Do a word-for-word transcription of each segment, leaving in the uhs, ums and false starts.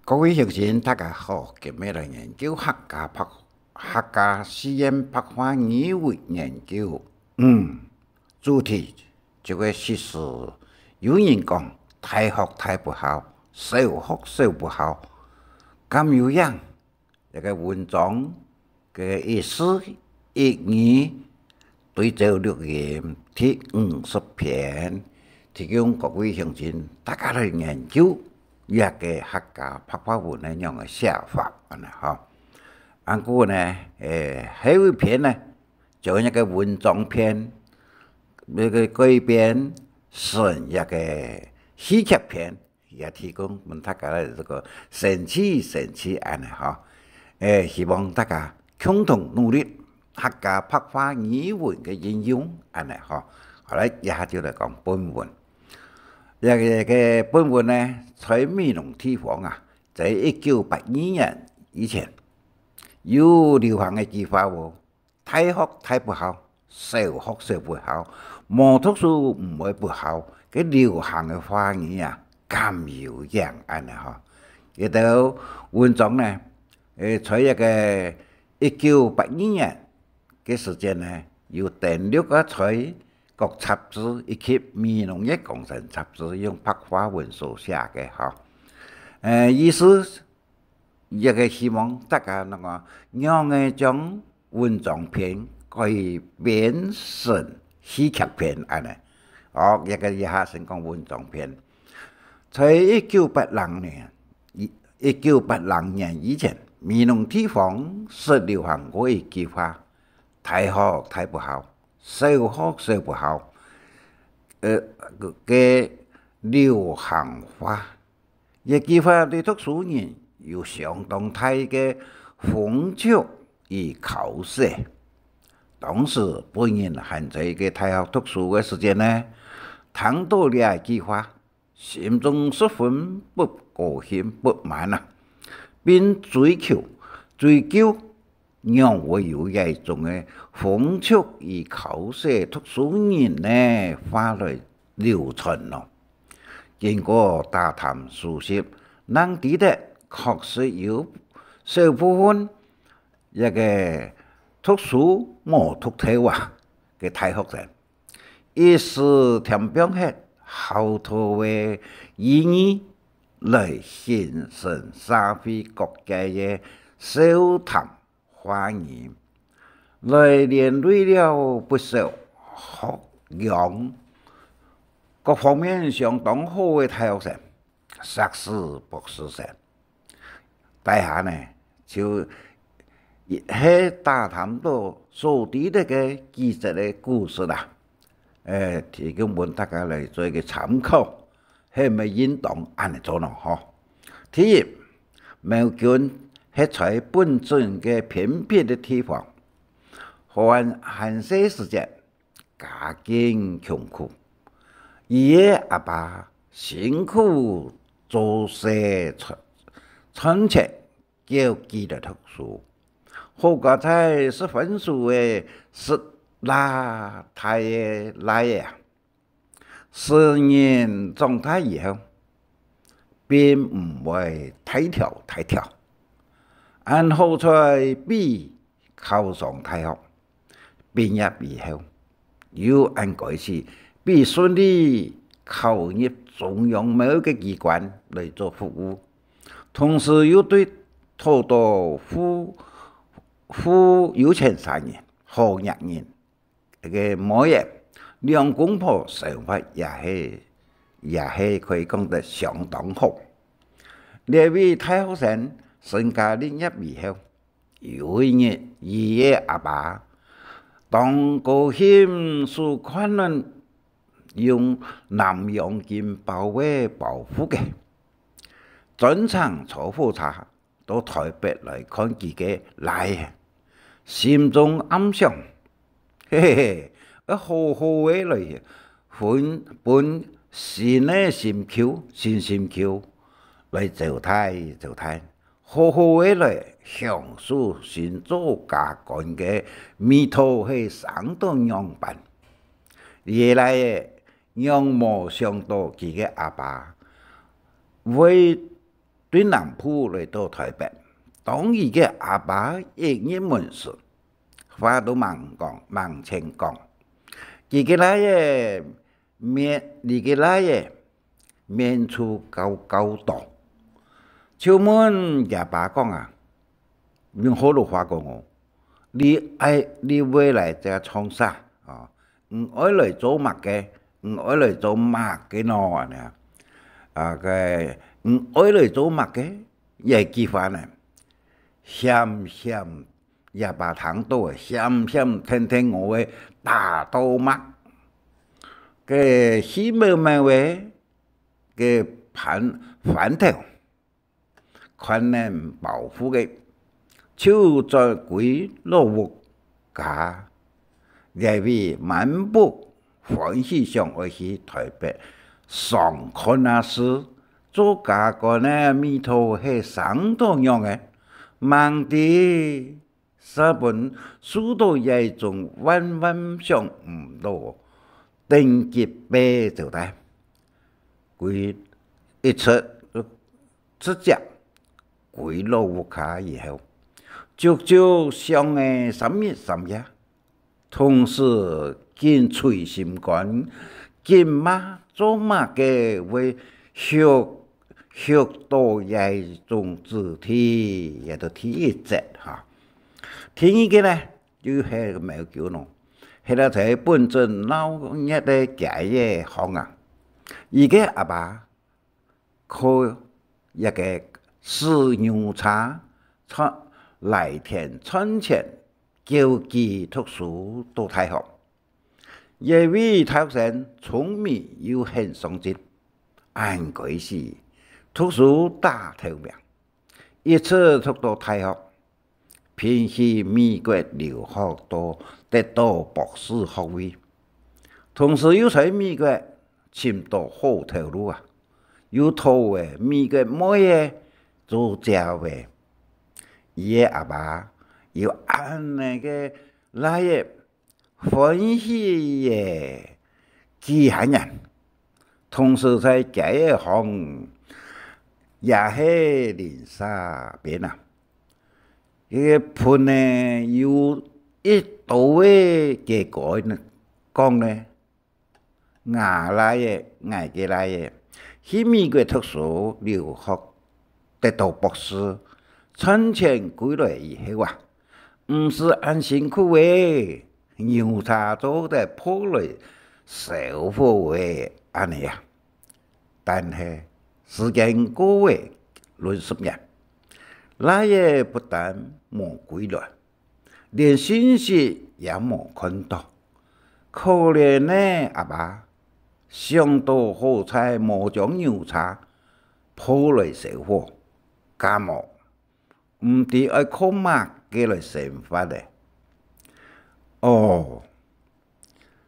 各位鄉親，大家好，今日來研究客家白，客家四縣白話語文研究。嗯，主題就係，其實有人講，大學大不好，小學小不好，敢有影？這个文章个意思，一語對照錄音第五十篇，提供各位鄉親大家來研究這个客家白話文个仰个寫法，恁呢吼。啊毋過呢，誒，下一篇呢，就係這个文章篇，這个改編成這个戲劇篇， 也提供分大家來這个神奇神奇恁呢吼。誒，希望大家共同努力，客家白話語文个應用恁呢吼。好，來，這下就來講本文。這个，个本文呢，在美濃地方啊，在一九八二年以前，有流行个句話哦， 大學大不好，小學小不好，無讀書毋會不好，該流行个話語啊，敢有影恁呢吼。這兜文章呢，誒，在這个一九八二年个時間呢，有登錄啊在各雜誌以及美濃月光城雜誌用白話文所寫个吼。誒，意思 這个希望大家能夠仰仔將文章篇改編成戲劇篇恁呢。哦，這个這下先講文章篇。在一九八零年，一，一九八零年以前，美濃地方識流行過一句話：大學大不好，小學小不好，呃，个流行話。 這句話對讀書人有相當大个風趣與考試。當時本人還在該大學讀書个時節呢，聽到這句話，心中十分不高興、不滿啊，並追求、追究 仰會有這種个風趣與考試讀書人个話來流傳咯。經過打探搜集，正知得確實有小部分這个讀書無讀透啊个大學生， 一時添放忒好多个意義來形成社會各界个笑談話語，來連累了不少學養各方面相當好个大學生、碩士、博士生。 底下呢，就係打探到所知得个幾則个故事啦，誒，提供分大家來做一个參考，係毋係應當恁呢做呢？吼。第一，苗栗係在本鎮个偏僻个地方，還，還細時節， 家境窮苦，佢个阿爸辛苦做事賺，賺錢，供佢來讀書。好佳哉食番薯仔食罅大个倈仔啊！成人長大以後，並毋會大條大條，恁好彩佢 考上大學，畢業以後，又恁該時，佢順利考入中央某个機關來做服務，同時又對討到富，富有錢儕人、好額人个妹仔，兩公婆生活也係，也係可以講得相當好。這位大學生成家立業以後， 有一日，佢个阿爸當高興，手擐等用南洋金包仔包袱个，專程坐火車到臺北來看佢个倈仔，心中暗想：嘿嘿嘿，愛好好仔來分，分新个心臼，新心臼來招待，招待。 好好仔來享受新做家官个味道係生到仰般。這倈仔仰無想到佢个阿爸會對南部來到臺北。當佢个阿爸一入門時，話都吂講，吂曾講。佢个倈仔面，佢个倈仔面就高高到，就問厥爸講啊，用學老話講哦，你愛，你會來這創啥啊？你愛來做麼个？你愛來做麼个喏？恁呢啊，啊，个，你愛來做麼个？這句話呢，險險厥爸聽到，險險跈跈我會打到媽。个氣貓貓个，个翻，翻頭，看等包袱个，就轉歸老屋家。這位滿腹歡喜想愛去臺北上看啊事，做家官个味道係生到仰仔，吂知煞分受到這種萬萬想毋到等級个招待。歸一直，直接歸老屋下以後，足足想了三日三夜，同時緊捶心肝，緊罵做麼个會畜，畜到這種子弟，這就第一節哈。第二个呢，就係貓狗咯，係啦，在本鎮鬧熱个街仔項啊，佢个阿爸 靠一个駛牛車賺，犁田賺錢，叫佢讀書到大學。這位大學生聰明又很上進，恁該時讀書打頭名，一直讀到大學， 並去美國留學到得到博士學位，同時又在美國尋到好頭路啊，又討了美國妹仔做姐仔。佢个阿爸有恁呢个倈仔，歡喜个幾下年，同時在街仔項也係鄰舍邊啊， 佢个分仔有一兜个雞哥講呢：𠊎倈仔，𠊎个倈仔，去美國讀書留學，得到博士，賺錢歸來以後啊，毋使恁辛苦仔，牛車做得抱來燒火仔，恁呢啊。 但係時間過了論十年，倈仔不但無歸來，連信息也無看到。可憐个阿爸，想到好彩無將牛車抱來燒火，敢無，毋知愛靠麼个來生活咧。哦，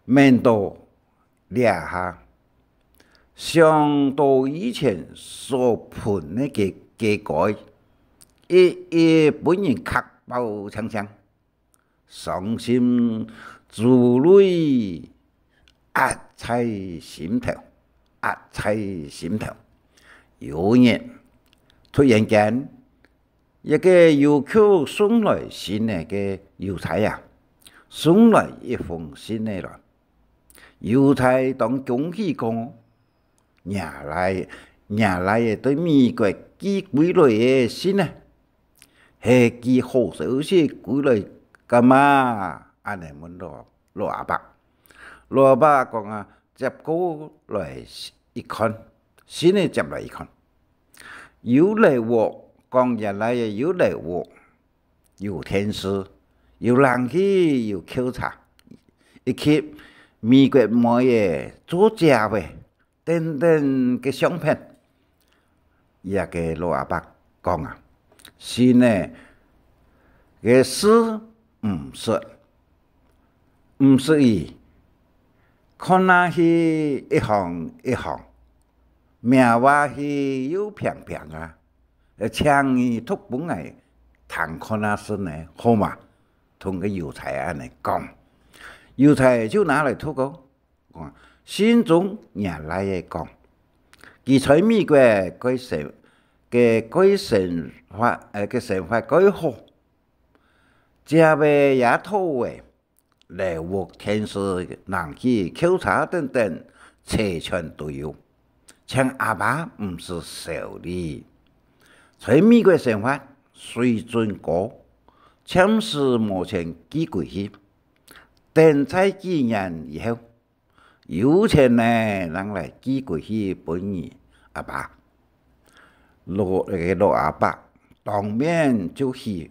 愐到 這下，想到以前所分个雞，雞哥，一一分人剋包淨淨，傷心珠淚壓在心頭，壓在心頭。有一日，突然間， 一个郵局送來信仔个郵差啊，送來一封信仔來。郵差當恭喜講：「若倈，若倈仔對美國寄歸來个信仔，係寄好消息歸來个嘛？」恁呢問老，老阿伯。老阿伯講啊：「接過來一看，信仔接來一看， 有樓屋，講若倈仔有樓屋，有電視，有冷氣，有轎車，以及美國妹仔做姐仔，等等个相片。」這个老阿伯講啊：「信仔个字毋識，毋識字，看下去一行一行， 描下去又平平啊，請你讀分𠊎聽看啊先呢，好嗎？」同个郵差恁呢講。郵差就拿來讀哦，講：「信中若倈仔講，佢在美國該生，个个生活，呃，个生活个好。姐仔也討仔，樓屋電視、冷氣、轎車等等，齊全都有。像阿爸毋使愁慮，在美國生活水準高，暫時無錢寄歸去。等在幾年以後，有錢呢，正來寄歸去分你阿爸。老，該个老阿伯當面就起，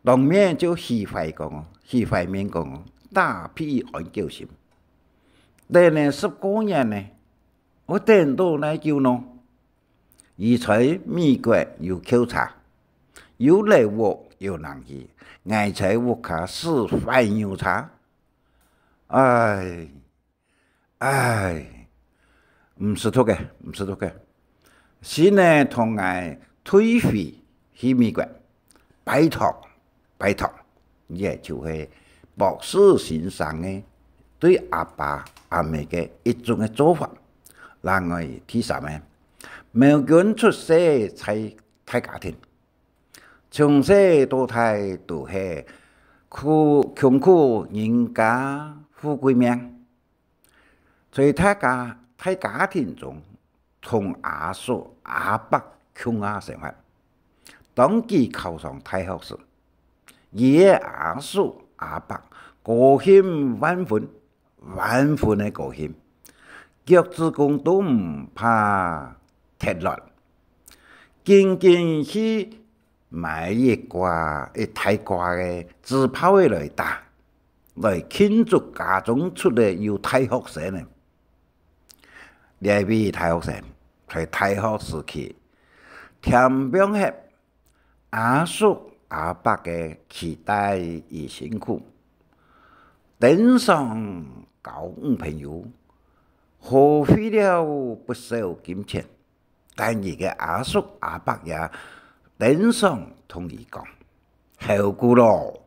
當面就起壞講哦，起壞面講哦，打屁安狗心。等了十過年呢，𠊎等到哪久呢？佢在美國有轎車，有樓屋，有冷氣，𠊎在屋下駛番牛車。唉，唉，毋使讀个，毋使讀个。先呢同𠊎退回去美國，拜託，拜託。這就係博士先生个對阿爸阿姆个一種个做法。另外第三个，苗君出世在大家庭，從細到大都係苦，窮苦人家富貴命。在大家，大家庭中，同阿叔阿伯共下生活。當佢考上大學時，佢个阿叔阿伯高興萬分，萬分个高興，腳趾公都毋怕忒亂，緊緊去買一掛，一大掛个紙炮仔來打，來慶祝家中出了有大學生呢。這位大學生在大學時期，添放忒阿叔阿伯个期待與辛苦，登上交女朋友，耗費了不少金錢，但佢个阿叔阿伯也登上同佢講：後古囉，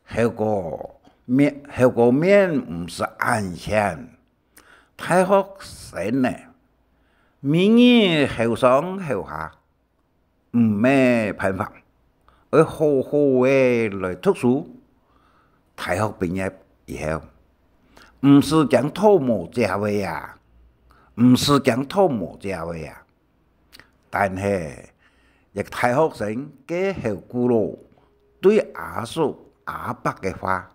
後果面，後果面毋使恁險。大學生呢，每日後上後下，毋係辦法，愛好好个來讀書。大學畢業以後，毋使驚討無姐仔啊，毋使驚討無姐仔啊。 但係，一大學生个後古囉，對阿叔阿伯个話，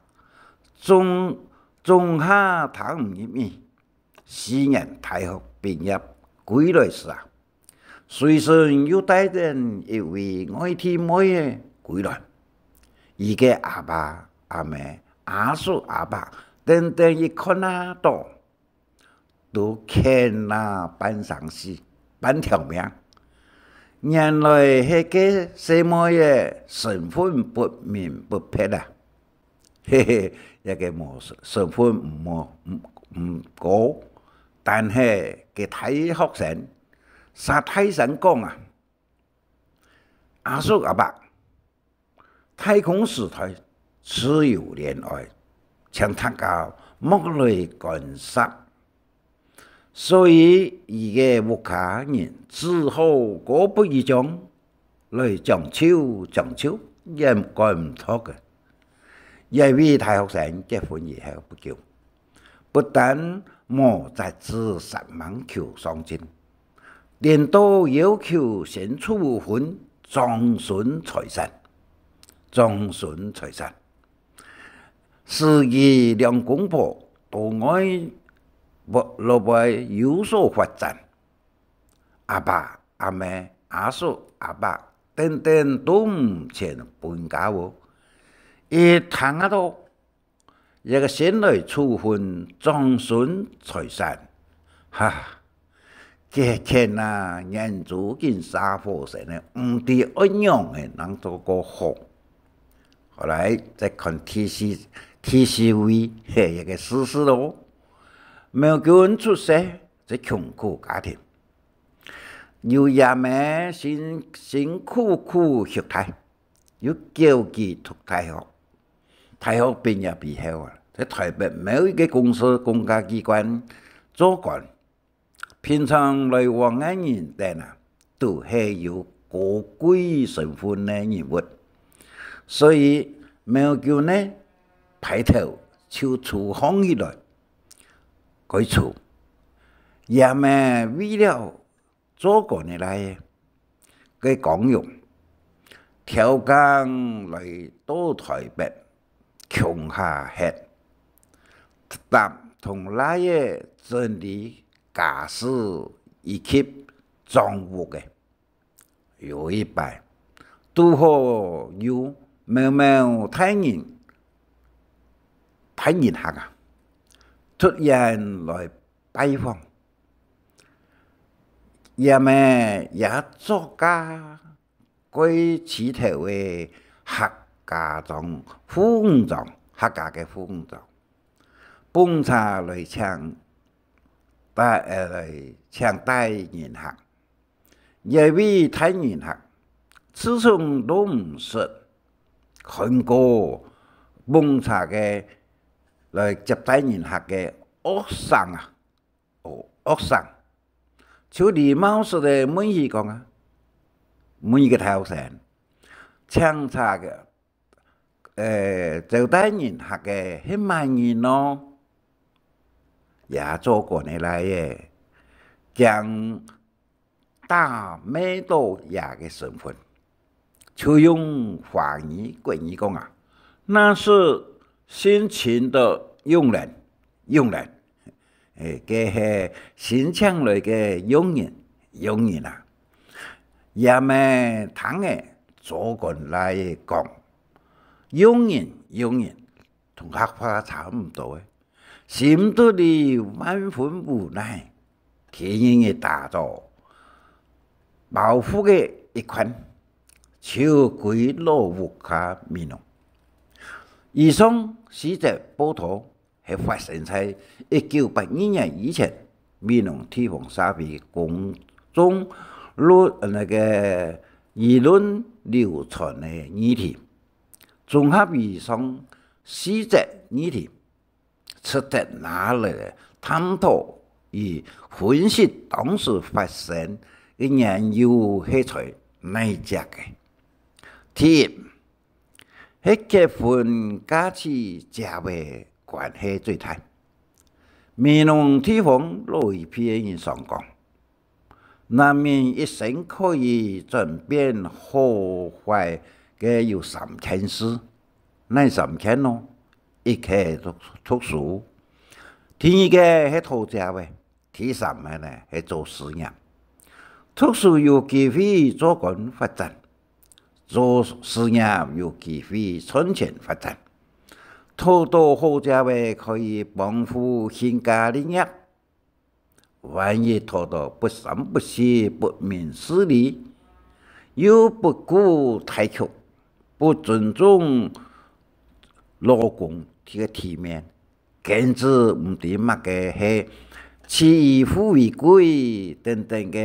總，總下聽毋入耳。四年大學畢業歸來時啊，隨身又帶等一位外地妹仔歸來。佢个阿爸、阿姆、阿叔、阿伯，等等一看啊到， 都譴啊半生死，半條命。原來係該細妹仔身份不明不白啊！嘿嘿，這个無身份毋，毋，毋高，但係个大學生，煞大聲講啊：「阿叔阿伯， 太空時代自由戀愛，請大家莫來干涉。」所以佢个屋下人只好各不一樣，來將就將就，也管毋著个。這位大學生結婚以後不久，不但無節制煞猛求上進， 顛倒要求先處分，長孫財產，長孫財產，使佢兩公婆到外落，落外有所發展。阿爸、阿姆、阿叔、阿伯等等都毋曾分家哦，一聽啊到， 這个先來處分長孫財產。哈，該譴啊，眼珠緊煞火星呢，毋知愛仰仔正做个好。好來，再看第四，第四位，係一个事實囉。苗君出世在窮苦家庭，由爺姆辛，辛苦苦畜大，又叫佢讀大學。 大學畢業以後啊，在台北某一个公司公家機關做官，平常來往个人等啊，都係有高貴身份个人物。所以，廟公呢，排頭就坐䟘起來，該坐。爺姆為了做官个倈仔个光榮，刁工來到臺北共下歇，搭同倈仔整理家私以及帳屋个。有一擺，堵好有某某大人，大人客啊，突然來拜訪，爺姆也著該个時頭个客家裝，婦女裝，客家个婦女裝，捧茶來請，帶，呃，來請大人客。這位大人客，自從都毋識看過捧茶个來接大人客个學生啊，哦，學生，就禮貌式个問佢講啊，問佢个頭銜，請茶个，呃，招待人客个係麼人哦？也做官个倈仔，驚打罵到爺个身份，就用華語、國語講啊，那是辛勤的用人，用人，誒，該係新請來个用人，用人啊。爺姆聽了做官倈仔講，用人，用人，同客話差毋多誒。 心肚裡萬分無奈，第二日打早，包袱仔一擐，就歸老屋下美濃。以上四則報導係發生在一九八二年以前，美濃地方社會公眾論，那個議論流傳个議題。綜合以上四則議題， 值得拿來探討與分析當時發生个原由係在哪隻个。第一，係結婚嫁娶姐仔關係最大。美濃地方老一輩人常講， 男人一生可以轉變好壞个有三件事，哪三件呢？一个係讀，讀書，第二个係討姐仔，第三个呢係做事業。讀書有機會做官發展，做事業有機會賺錢發展。討到好姐仔可以幫扶興家立業， 萬一討到不三不四、不明事理，又不顧大局，不尊重老公个體面，簡直毋知麼个係棄婦為貴等等个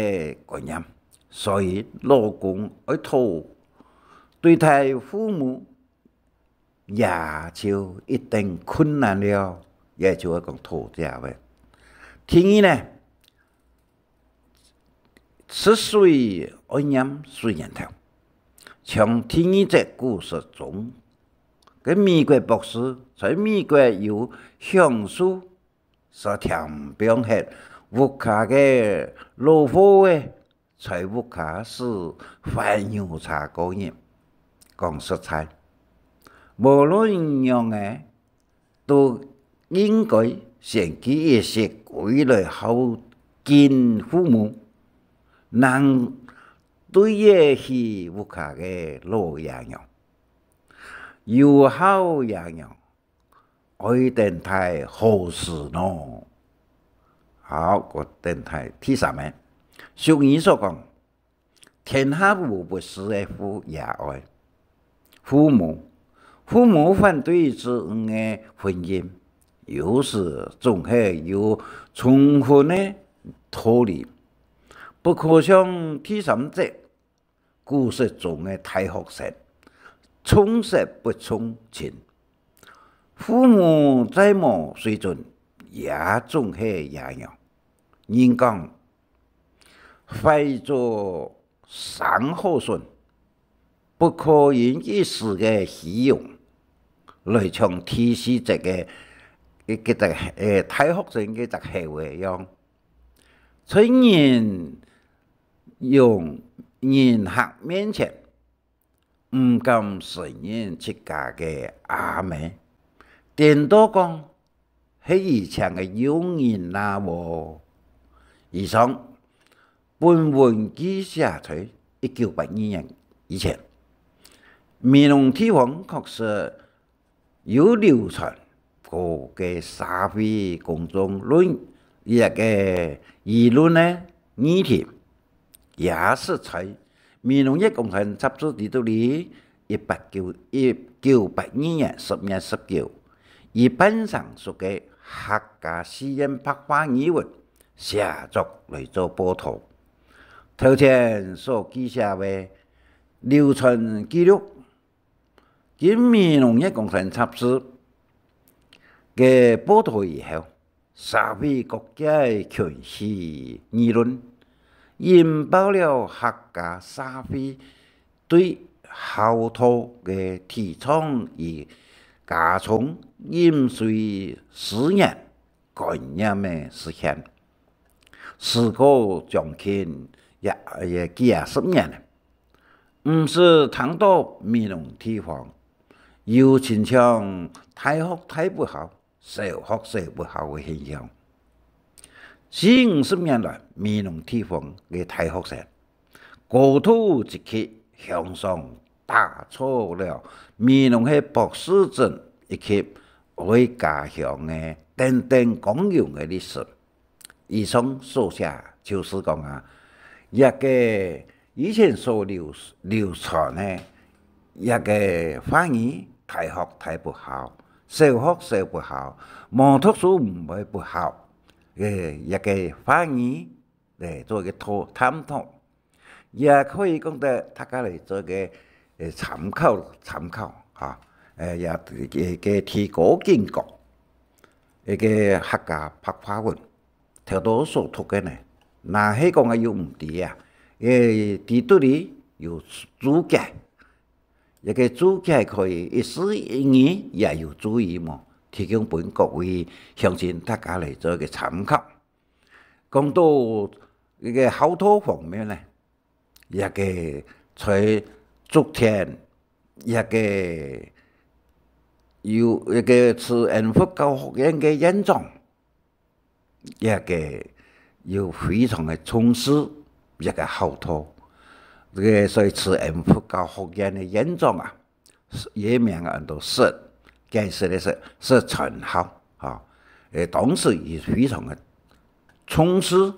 觀念。所以老公愛討，對待父母 也就一定困難了，也就係講討姐仔。第二呢，食水愛拈水源頭，像第二隻故事中，个美國博士在美國有享受，所添放忒屋下个老貨仔， 在屋下使番牛車過日。講實在，無論仰仔，都應該先記一息歸來孝敬父母，正對得起屋下个老爺娘。有孝爺娘， 愛等待何時呢？好，過等待第三个。俗語所講，天下無不是个父爺哀。父母，父母反對子女个婚姻，有時總係有重婚个道理。不可像第三者 故事中个大學生，重色不重情。父母再無水準，也總係爺娘。人講，壞做生好順，不可因一時个虛榮，來搶第四節个，个，个，个，欸，大學生个隻後尾樣。在人用人客面前，毋敢承認自家个阿姆，顛倒講係以前个友人啊無。以上，本文記載在一九八二年以前。美濃地方確實有流傳過个社會公眾論，這个議論呢，議題，也係在美濃月光山雜誌裡肚裡，一八九，一九八二年十月十九，以半成熟个客家四縣白話語文寫作來做報導。頭前所記載个流傳記錄， 經美濃月光山雜誌个報導以後，社會各界群起議論，引爆了客家社會對孝道个提倡與家中飲水思源觀念个實現。時隔將近也，也幾啊十年了，毋時聽到美濃地方有親像大學大不孝、小學小不孝个現象。四五十年來，美濃地方个大學生過渡一級向上打造了美濃个博士生以及愛家鄉个等等光榮个歷史。以上所寫就是講啊，這个以前所流，流傳个這个話語，大學大不孝，小學小不孝，無讀書毋會不孝，欸，這个話語，欸，做一个討，探討。 也可以講得大家來做一个，呃，參考，參考，哈。呃，也，个，个提高警覺，一个客家白話文，頭到所讀个呢，若係講个有毋著啊，呃，裡肚裡有註解，一个註解可以一字一語也有注意無，提供分各位鄉親大家來做一个參考。 講到這个孝道方面呢，這个在竹田，這个有這个慈恩佛教學院个院長，這个有非常个重視這个孝道。這个所以慈恩佛教學院个院長啊， 也名安到釋，解釋个釋，釋傳孝，哈。欸，當時佢非常个重視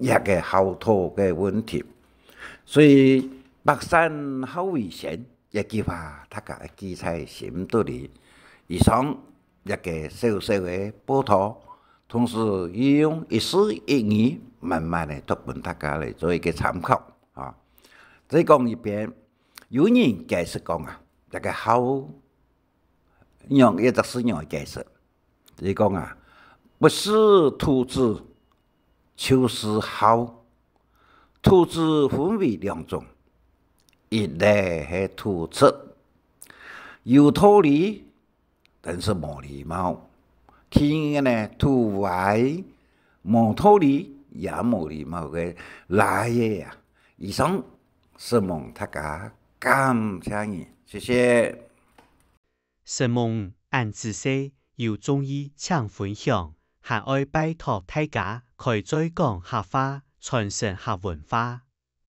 這个孝道个問題，所以百善孝為先，這句話大家愛記在心肚裡。以上這个小小个報導，同時用一字一語慢慢个讀分大家來做一个參考，哈。再講一遍， 有人解釋講啊，這个孝，仰，這隻字仰个解釋？佢講啊，不是度子，就是孝。度子分為兩種，一類係度直，有道理， 但是無禮貌。第二个呢，度歪，無道理也無禮貌个倈仔啊。以上，承蒙大家，感謝你，謝謝。承蒙恁仔細，有中意請分享，還愛拜託大家開嘴講客話，傳承客文化。